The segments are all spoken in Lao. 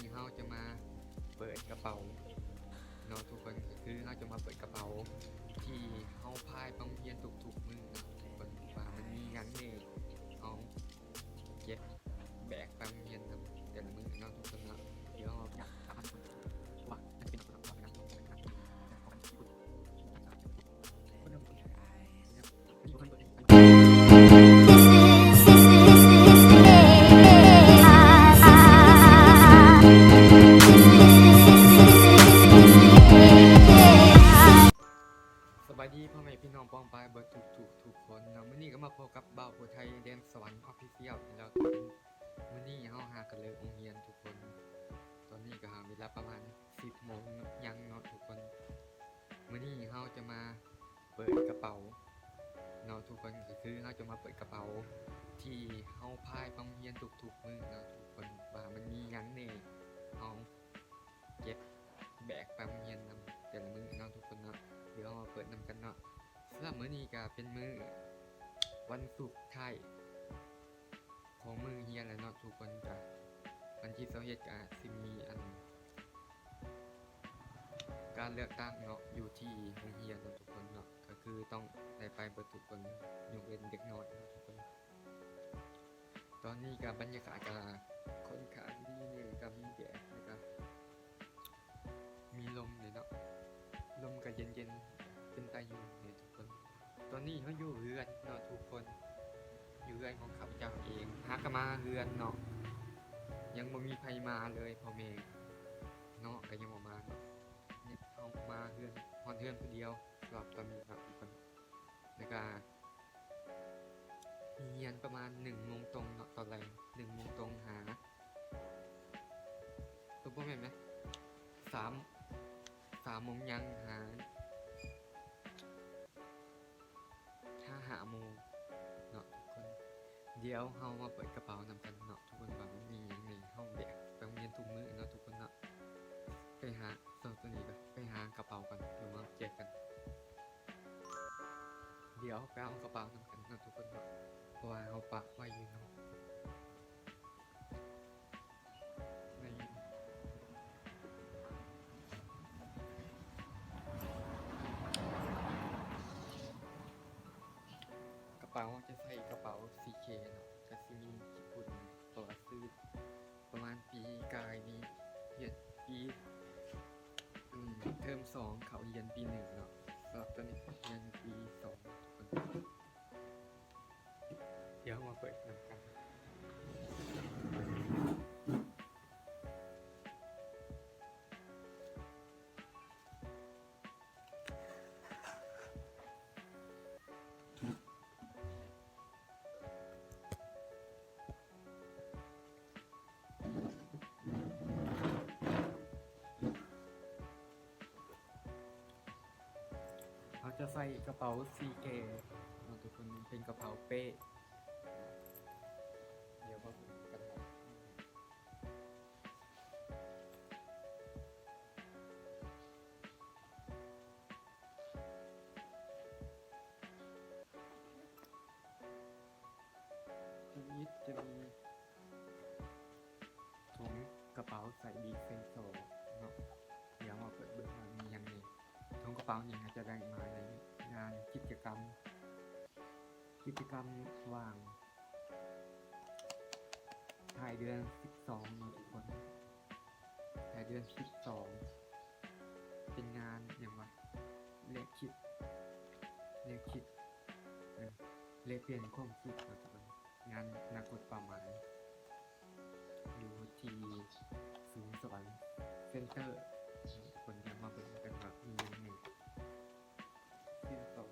ນີ້ເຮົາຈະມາເປີດກະເປົາເນາະທຸກຄົນ, ກໍຄືເຮົາຈະມາເປີດກະເປົາທີ່ເຮົາພາຍໄປໂຮງຮຽນທຸກໆມື້ເນາະທຸກຄົນ ວ່າມັນມີຫຍັງແດ່ ເຮົາເກັບແບກໄປໂຮງຮຽນນຳແຕ່ລະມື້ເນາະທຸກຄົນເນາະ. ດຽວເຮົາຈະ ສະບາຍດີພໍ່ແມ່ພີ່ນ້ອງປ້ອງປາຍເບິດທຸກໆທຸກຄົນເນາະ. ມື້ນີ້ກໍມາພົບກັບບ່າວຜູ້ໄທແດນສະຫວັນ Official ອີກແລ້ວທຸກຄົນ. ມື້ນີ້ເຮົາຫາກະເລີກໂຮງຮຽນທຸກຄົນ. ຕອນນີ້ກໍເວລາປະມານສິບໂມງຍັງເນາະທຸກຄົນ. ມື້ນີ້ເຮົາຈະມາເປີດກະເປົາເນາະທຸກຄົນ, ກໍຄືເຮົາຈະມາເປີດກະເປົາທີ່ເຮົາພາຍໄປໂຮງຮຽນທຸກໆມື້ເນາະທຸກຄົນ ວ່າມັນມີຫຍັງແດ່ ເຮົາເກັບແບກໄປໂຮງຮຽນນຳແຕ່ລະມື້ເນາະທຸກຄົນເນາະ. ດຽວເຮົາມາເປີດນຳກັນເນາະ. ສຳລັບມື້ນີ້ກໍເປັນມື້ວັນສຸກທ້າຍ ຂອງມື້ຮຽນແລ້ວເນາະທຸກຄົນ. ກະວັນທີຊາວເອັດກະຊິມີອັນ ການເລືອກຕັ້ງເນາະ ຢູ່ທີ່ໂຮງຮຽນເນາະທຸກຄົນເນາະ, ກໍຄືຕ້ອງໄດ້ໄປເບິດທຸກຄົນ ຍົກເວັ້ນເດັກນ້ອຍເນາະທຸກຄົນ. ຕອນນີ້ກະບັນຍາກາດກະຂ້ອນຂ້າງດີແດ່, ກະມີແດດ ແລ້ວກະ ມີລົມເດເນາະ, ລົມກໍເຢັນໆ ເປັນຕາຢູ່ເດທຸກຄົນ. ຕອນນີ້ເຮົາຢູ່ເຮືອນເນາະທຸກຄົນ, ຢູ່ເຮືອນຂອງຂ້າພະເຈົ້າເອງ. ຫາກະມາເຮືອນເນາະ, ຍັງບໍ່ມີໃຜມາເລີຍ, ພໍ່ແມ່ເນາະກໍຍັງບໍ່ມາເນາະ. ເຮົາມາເຮືອນ ຮອດເຮືອນຜູ້ດຽວສຳລັບຕອນນີ້ເນາະທຸກຄົນ. ແລ້ວກະ ຮຽນປະມານໜຶ່ງໂມງຕົງເນາະ ຕອນແລງ ໜຶ່ງໂມງຕົງຫາ ເອີ ບໍ່ແມ່ນແມະ ສາມ ສາມໂມງຍັງຫາ ຫາຫ້າໂມງເນາະທຸກຄົນ. ດຽວເຮົາມາເປີດກະເປົານຳກັນເນາະທຸກຄົນ ວ່າມັນມີຫຍັງແດ່ ເຮົາແບກໄປໂຮງຮຽນທຸກມື້ເນາະທຸກຄົນເນາະ. ໄປຫາ ສອງໂຕນີ້ກ່ອນ ໄປຫາກະເປົາກ່ອນ ດຽວມາເຈີກັນ. ດຽວໄປເອົາກະເປົານຳກັນເນາະທຸກຄົນເນາະ ເພາະວ່າເຮົາປະໄວ້ຢູ່ເນາະ ໃນ ກະເປົາ ເຮົາຈະໃສ່ກະເປົາ ສີ່ເຄ ເນາະ ກະຊິມີຂີ້ຝຸ່ນ ເພາະວ່າຊື້ ປະມານປີກາຍນີ້ ຮຽນປີ ອືມ ເທີມສອງ ເຂົ້າຮຽນປີໜຶ່ງເນາະ. ສຳລັບຕອນນີ້ຮຽນປີສອງ ດຽວເຮົາມາເປີດນຳກັນ. ເຮົາຈະໃສ່ກະເປົາສີ່ແກ່ເນາະທຸກຄົນ ເປັນກະເປົາເປ້. ດຽວເຮົາເບິ່ງກັນເນາະ. ທຳອິດຈະມີຖົງກະເປົາໃສ່ບີກໃສ່ຊໍເນາະ. ດຽວເຮົາເປີດເບິ່ງວ່າມີຫຍັງແດ່. ຖົງກະເປົານີ້ເຮົາຈະໄດ້ມາໃນງານກິດຈະກຳ ກິດຈະກຳຫວ່າງທ້າຍເດືອນສິບສອງເນາະທຸກຄົນ. ທ້າຍເດືອນສິບສອງ ເປັນງານຫຍັງວະ ແລກຄິດ ແລກຄິດ ເອີ ແລກປ່ຽນຄວາມຄິດເນາະທຸກຄົນ. ງານອະນາຄົດເປົ້າໝາຍ ຢູ່ທີ່ສູນສະຫວັນເຊັນເຕີ ທຸກຄົນ. ດຽວມາເບິ່ງກັນວ່າມີຫຍັງແດ່. ຂັ້ນຕອນ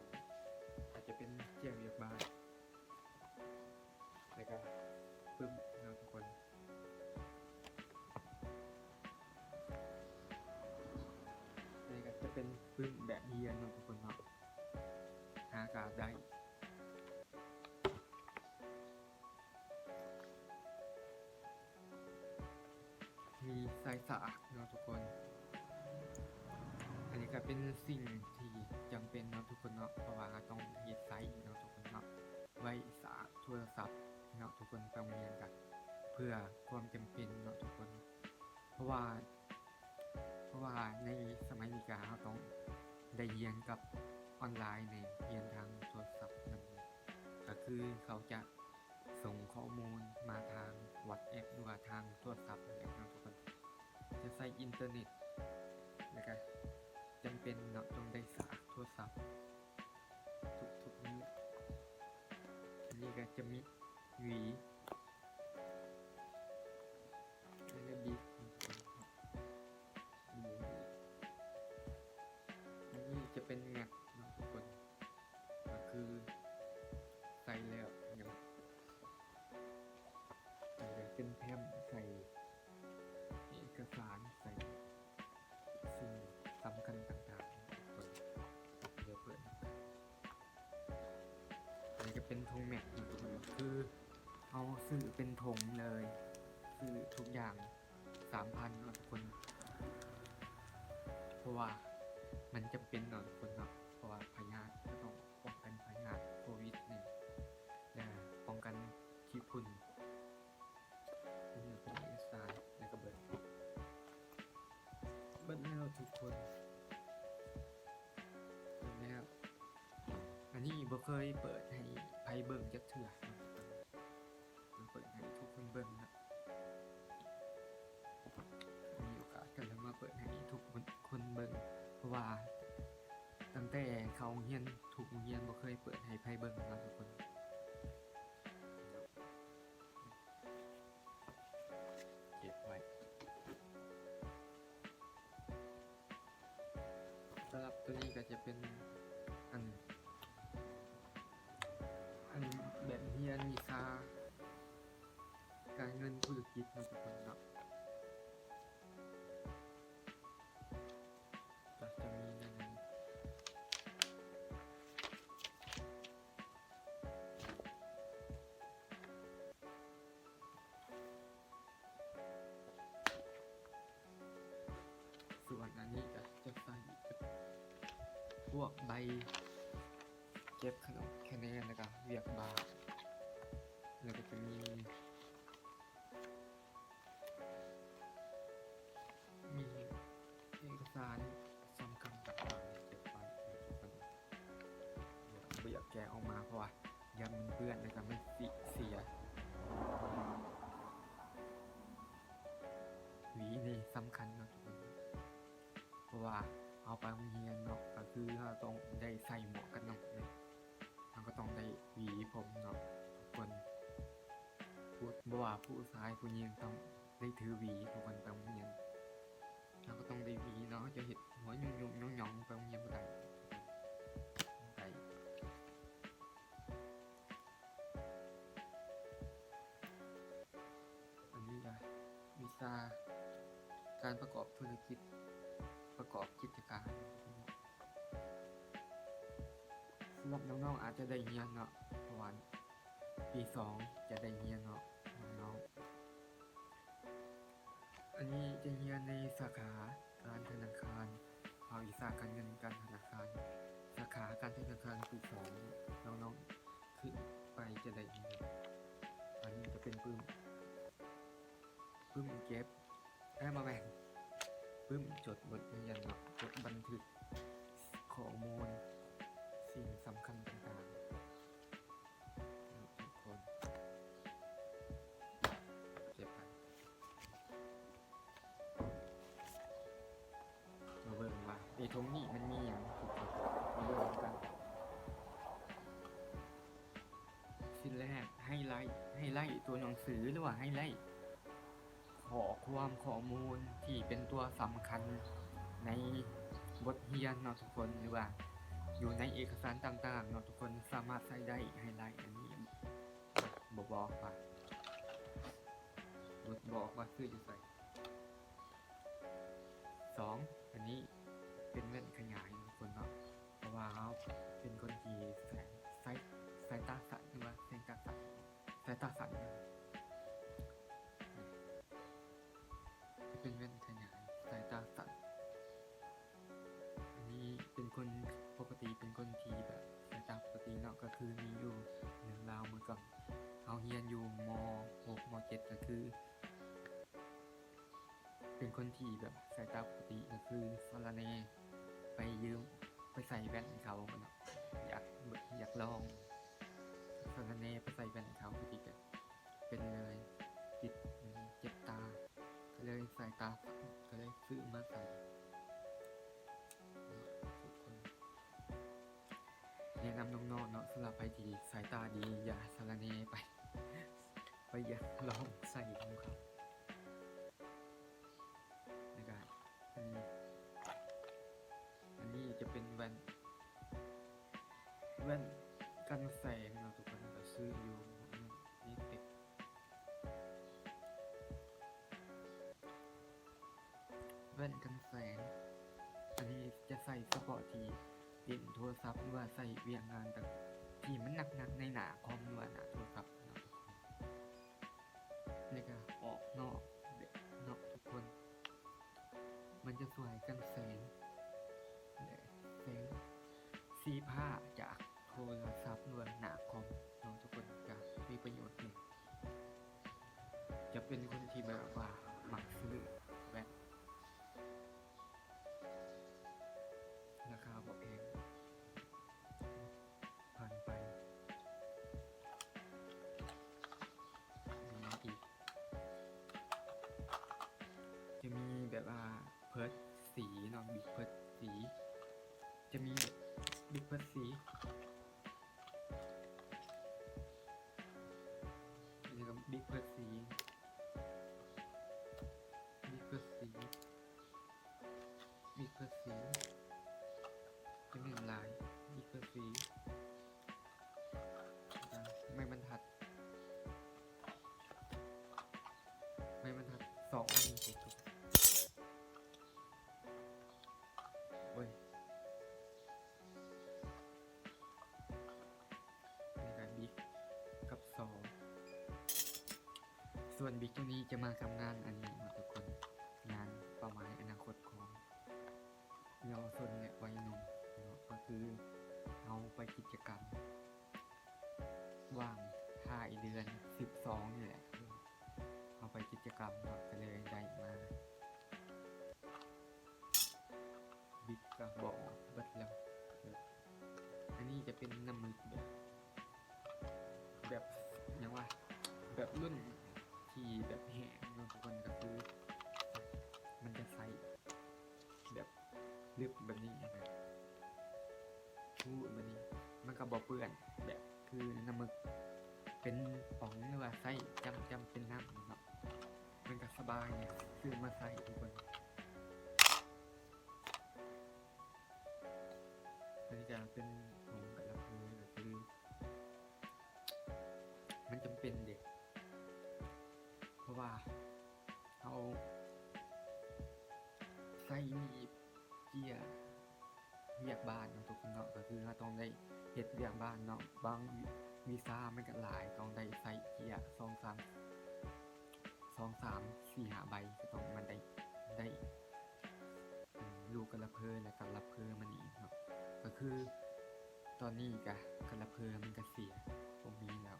ອາດຈະເປັນແຈ້ງວຽກບ້ານ ແລ້ວກະປຶ້ມເນາະທຸກຄົນ. ນີ້ກໍຈະເປັນປຶ້ມແບບຮຽນເນາະທຸກຄົນເນາະ ຫາກະໄດ້ ມີສາຍສາກເນາະທຸກຄົນ. ອັນນີ້ກໍເປັນສິ່ງທີ່ຈຳເປັນເນາະທຸກຄົນເນາະ ເພາະວ່າເຮົາຕ້ອງເຮັດໃຊ້ເນາະທຸກຄົນເນາະ ໄວ້ສາກໂທລະສັບເນາະທຸກຄົນ. ໄປໂຮງຮຽນກໍເພື່ອຄວາມຈຳເປັນເນາະທຸກຄົນ ເພາະ ວ່າ ເພາະວ່າໃນສະໄໝນີ້ກະເຮົາຕ້ອງໄດ້ຮຽນກັບອອນລາຍແດ່ ຮຽນທາງໂທລະສັບນຳ ກະຄືເຂົາຈະສົ່ງຂໍ້ມູນມາທາງວັອດແອັບ ຫຼືວ່າທາງໂທລະສັບນີ້ແຫຼະເນາະທຸກຄົນ ຈະໃຊ້ອິນເຕີເນັດ ແລ້ວກະຈຳເປັນເນາະ ຕ້ອງໄດ້ສາກໂທລະສັບ ທຸກໆມື້. ອັນນີ້ກໍຈະມີຫວີ ແລ້ວກໍບິກ ອັນນີ້ຈະເປັນແມັກເນາະທຸກຄົນ ກໍຄືໃສ່ແລ້ວຍັງ ແລ້ວກໍເປັນແຟ້ມໃສ່ເອກະສານ ໃສ່ ສິ່ງສຳຄັນຕ່າງໆ ເນາະທຸກຄົນ. ດຽວເປີດນຳກັນ. ອັນນີ້ກໍເປັນຖົງແມັກເນາະທຸກຄົນ ຄືເຮົາຊື້ເປັນຖົງເລີຍ ຊື້ທຸກຢ່າງສາມພັນເນາະທຸກຄົນ ເພາະວ່າມັນຈຳເປັນເນາະທຸກຄົນເນາະ ເພາະວ່າພະຍາດ ກໍຕ້ອງປ້ອງກັນພະຍາດໂຄວິດນີ້ ແລະ ປ້ອງກັນຂີ້ຝຸ່ນ. ອັນນີ້ເປັນເອກະສານ ແລ້ວກໍເບິດ ເບິດແລ້ວທຸກຄົນ ເບິດແລ້ວ. ອັນນີ້ບໍ່ເຄີຍເປີດໃຫ້ໃຜເບິ່ງຈັກເທື່ອ ມາເປີດໃຫ້ທຸກຄົນເບິ່ງນະ ມີໂອກາດກໍເລີຍມາເປີດໃຫ້ທຸກຄົນເບິ່ງ ເພາະວ່າຕັ້ງແຕ່ເຂົ້າໂຮງຮຽນ ທຸກໂຮງຮຽນບໍ່ເຄີຍເປີດໃຫ້ໃຜເບິ່ງນະທຸກຄົນ. ເກັບໄວ້. ສຳລັບໂຕນີ້ກໍຈະເປັນອັນ ອັນແບບຮຽນວິຊາການເງິນທຸລະກິດເນາະທຸກຄົນເນາະ ກໍຈະມີແນວນັ້ນ. ສ່ວນອັນນີ້ກໍຈະໃສ່ພວກໃບເກັບຂະໜົນຂະແນນ ແລ້ວກໍວຽກບ້ານ ແລ້ວກໍຈະມີ ມີເອກະສານສຳຄັນຕ່າງໆເກັບໄວ້ ບໍ່ຢາກແກະອອກມາ ເພາະວ່າຢ້ານມັນເປື້ອນ ແລ້ວກໍມັນຊິເສຍ. ຫວີນີ້ສຳຄັນເນາະທຸກຄົນ ເພາະວ່າເຮົາໄປໂຮງຮຽນເນາະ ກໍຄືເຮົາຕ້ອງໄດ້ໃສ່ໝວກກັນນັອກເນາະ ເຮົາກໍຕ້ອງໄດ້ຫວີຜົມເນາະທຸກຄົນ. ຜູ້ ບໍ່ວ່າຜູ້ຊາຍຜູ້ຍິງຕ້ອງໄດ້ຖືຫວີທຸກຄົນໄປໂຮງຮຽນ ເຮົາກໍຕ້ອງໄດ້ຫວີເນາະ ເຮົາຈະເຮັດຫົວຫຍຸ້ງໆຫຍ້ອງໆໄປໂຮງຮຽນບໍ່ໄດ້ ໄດ້. ອັນນີ້ກະວິຊາການປະກອບທຸລະກິດ ປະກອບກິດຈະການ. ສຳລັບນ້ອງໆອາດຈະໄດ້ຮຽນເນາະ ເພາະວ່າປີສອງຈະໄດ້ຮຽນເນາະນ້ອງໆ. ອັນນີ້ຈະຮຽນໃນສາຂາການທະນາຄານ ພາກວິຊາການເງິນການທະນາຄານ ສາຂາການທະນາຄານປີສອງ ນ້ອງໆຂຶ້ນໄປຈະໄດ້ຮຽນ. ອັນນີ້ຈະເປັນປຶ້ມ ປຶ້ມເກັບ ເອີ ບໍ່ແມ່ນ ປຶ້ມຈົດບົດຮຽນເນາະ ຈົດບັນທຶກຂໍ້ມູນ ສິ່ງສຳຄັນຕ່າງໆເນາະທຸກຄົນ. ເກັບໄປ ມາເບິ່ງວ່າໃນຖົງນີ້ມັນມີຫຍັງທຸກຄົນ ມາເບິ່ງນຳກັນ. ສິ່ງແລກ ໄຮໄລ ໄຮໄລຕົວໜັງສື ຫຼືວ່າໄຮໄລ ຂໍ້ຄວາມ ຂໍ້ມູນທີ່ເປັນຕົວສຳຄັນໃນບົດຮຽນເນາະທຸກຄົນ ຫຼືວ່າຢູ່ໃນເອກະສານຕ່າງໆເນາະທຸກຄົນ ສາມາດໃຊ້ໄດ້. ໄຮໄລອັນນີ້ບໍ່ບອກວ່າ ບໍ່ບອກວ່າຊື້ຢູ່ໃສ. ສອງ ອັນນີ້ເປັນແວ່ນຂະຫຍາຍເນາະທຸກຄົນເນາະ ເພາະວ່າເຮົາເປັນຄົນທີ່ສາຍ ສາຍ ສາຍຕາສັ້ນ ຫຼືວ່າສາຍຕາສັ້ນ ສາຍຕາສັ້ນ ຈະເປັນແວ່ນຂະຫຍາຍສາຍຕາສັ້ນ. ອັນນີ້ເປັນຄົນປົກກະຕິ ເປັນຄົນທີ່ແບບສາຍຕາປົກກະຕິເນາະ ກໍຄືມີຢູ່ເລື່ອງລາວເມື່ອກ່ອນ ເຮົາຮຽນຢູ່ ມໍຫົກ ມໍເຈັດ ກໍຄື ເປັນຄົນທີ່ແບບສາຍຕາປົກກະຕິ ກໍຄືສາລະແໜ່ໄປຢືມ ໄປໃສ່ແວ່ນໃຫ້ເຂົາເນາະ ຢາກ ຢາກລອງສາລະແໜ່ໄປໃສ່ແວ່ນໃຫ້ເຂົາ ພໍດີກໍເປັນເລີຍ ຕິດ ເຈັບຕາ ກໍເລີຍສາຍຕາ ກໍເລີຍຊື້ມາໃສ່ເນາະທຸກຄົນ. ແນະນຳນ້ອງໆເນາະ ສຳລັບໃຜທີ່ສາຍຕາດີ ຢາກໃຫ້ສາລະແໜ່ໄປ ໄປຢາກລອງໃສ່ນຳເຂົາ. ແລ້ວກະອັນນີ້ ອັນນີ້ຈະເປັນແວ່ນ ແວ່ນກັນແສງເນາະທຸກຄົນ ກໍຊື້ຢູ່ອັນນີ້ເປັນ ແວ່ນກັນແສງ ອັນນີ້ຈະໃສ່ສະເພາະທີ່ຫຼິ້ນໂທລະສັບ ຫຼືວ່າໃຊ້ວຽກງານທີ່ມັນໜັກໆໃນໜ້າຄອມ ຫຼືວ່າໜ້າໂທລະສັບເນາະທຸກຄົນ. ແລ້ວກະອອກນອກເນາະທຸກຄົນ ມັນຈະຊ່ວຍກັນແສງ ແລະ ແສງສີຟ້າຈາກໂທລະສັບ ຫຼືວ່າໜ້າຄອມເນາະທຸກຄົນ ກະມີປະໂຫຍດແຮງ. ຈະເປັນຄົນທີ່ແບບວ່າມັກຊື້ແວ່ນ ລາຄາບໍ່ແພງ. ຜ່ານໄປ ມີຫຍັງອີກ? ຈະມີແບບວ່າເພີດສີເນາະ ບິກເພີດສີ ຈະມີບິກເພີດສີ ອັນນີ້ກໍບິກເພີດສີ ບິກເພີດສີ ບິກເພີດສີ ຈະມີຫຼາຍ ບິກເພີດສີ ໄມ້ບັນທັດ ໄມ້ບັນທັດສອງອັນ ໂອ້ຍ ແລ້ວກະບິກກັບຊໍ ສ່ວນບິກໂຕນີ້ຈະມາກັບງານອັນນີ້ເນາະທຸກຄົນ ງານເປົ້າໝາຍອະນາຄົດຂອງເຍົາວະຊົນ ແລະ ໄວໜຸ່ມເນາະ ກໍຄືເຮົາໄປກິດຈະກຳ ວ່າງທ້າຍເດືອນສິບສອງນີ້ແຫຼະ ເຮົາໄປກິດຈະກຳເນາະ ກໍເລີຍໄດ້ມາ ບິກກໍບໍ່ອອກເບິດແລ້ວ. ອັນນີ້ຈະເປັນນ້ຳມຶກແບບ ແບບຫຍັງວະ ແບບລຸ້ນທີ່ແບບແຫ້ງເນາະທຸກຄົນ ກໍຄືມັນຈະໃສ ແບບລຶບແບບນີ້ນະ ຮູ້ແບບນີ້ ມັນກໍບໍ່ເປື້ອນ ແບບຄືນ້ຳມຶກເປັນປ໋ອງ ຫຼືວ່າໃຊ້ຈ້ຳ ຈ້ຳເປັນນ້ຳເນາະ ມັນກໍສະບາຍ ຊື້ມາໃຊ້ທຸກຄົນ. ອັນນີ້ກໍເປັນຜົງກະລະເພີ ກໍຄືມັນຈຳເປັນເດ ເພາະວ່າ ເຮົາໃຊ້ໜີບເຈ້ຍວຽກບ້ານເນາະທຸກຄົນເນາະ ກໍຄືເຮົາຕ້ອງໄດ້ເຮັດວຽກບ້ານເນາະ ບາງວິ ວິຊາມັນກໍຫຼາຍ ຕ້ອງໄດ້ໃຊ້ເຈ້ຍສອງສາມ ສອງສາມສີ່ຫ້າໃບ ກໍຕ້ອງມັນໄດ້ ໄດ້ ອືມ ລູກກະລະເພີ ແລ້ວກະລະເພີມັນອີກເນາະ ກໍຄືຕອນນີ້ກະກະລະເພີມັນກະເສຍ ບໍ່ມີແລ້ວ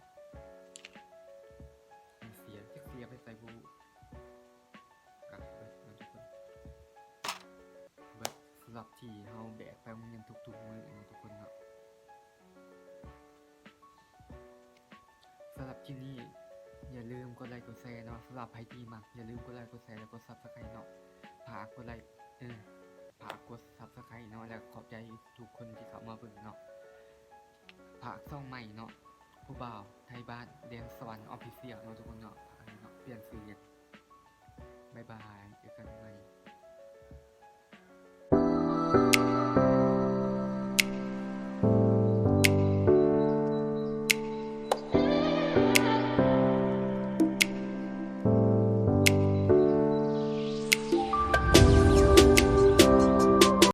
ມັນເສຍ ຈັກເສຍໄປໃສບໍ່ຮູ້ ກະເບິດເນາະທຸກຄົນ ເບິດສຳລັບທີ່ເຮົາແບກໄປໂຮງຮຽນທຸກໆມື້ເນາະທຸກຄົນເນາະ. ສຳລັບຄລິບນີ້ຢ່າລືມກົດໄລກົດແຊເນາະ ສຳລັບໃຜທີ່ມັກ ຢ່າລືມກົດໄລກົດແຊ ແລະ ກົດ Subscribe ເນາະ ຝາກກົດໄລ ເອີ ຝາກກົດ Subscribe ເນາະ ແລະ ຂອບໃຈທຸກຄົນທີ່ເຂົ້າມາເບິ່ງເນາະ ຝາກຊ່ອງໃໝ່ເນາະ ຜູ້ບ່າວໄທບ້ານແດນສະຫວັນ Official ເນາະທຸກຄົນເນາະ ຝາກເນາະ ປ່ຽນຊື່ ບາຍບາຍ ເຈີກັນໃໝ່.